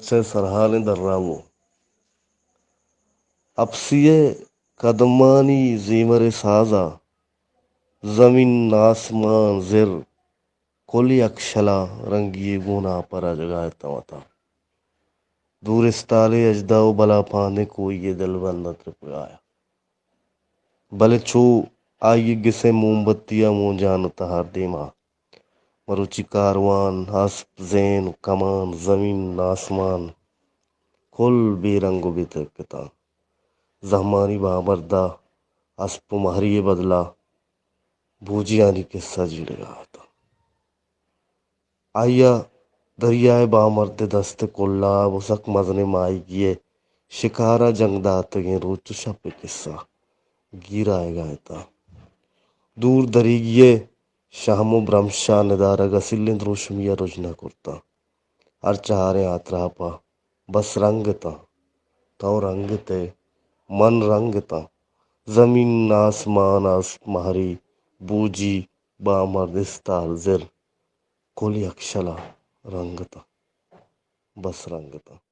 چہ سرحالیں درامو۔ اپسی ءِ قدمانی زیمر ءِ سازا، زمین آسمان زر کل یک شلا رنگی ءِ گونا پر ءَ جگا اتاں وتا۔ دور استالے اژدہ ءُ بلاپاندیں کوہی ءِ دلبنداں ترپگایا۔ بلے چو آئی ءِ گس ءِ موم بتی ءَ مونجان ءُ تہار دیما مروچی کاروان، اسپ، زین، کمان، زمین، آسمان کل بے رنگ ءُ بے ترکتاں۔ زہمانی بامردا اسپ ءُ مہری ءِ بدلا بوجیانی کسہ جیڑگا اتاں۔ آئی ءَ دریا ءِ بامرد ءِ دست ءِ کلاب ءُ سک مزنیں ماہیگی ءِ شکار ءَ جنگ داتگیں روچ ءُ شپ ءِ کسہ گیر آیگا اتاں۔ دور دریگی ءِ شہم ءُ برمش ءَ ندارگ ءَ سلیں دروشمی ءَ رژنا کرتاں۔ ہر چہاریں آتراپ ءَ بس رنگ اتاں۔ تو رنگ ات ئے، من رنگ اتاں۔ زمین، آسمان، اسپ، مہری، بوجی، بامرد، استال، زر، کل یک شلا رنگ اتاں۔ بس رنگ اتاں۔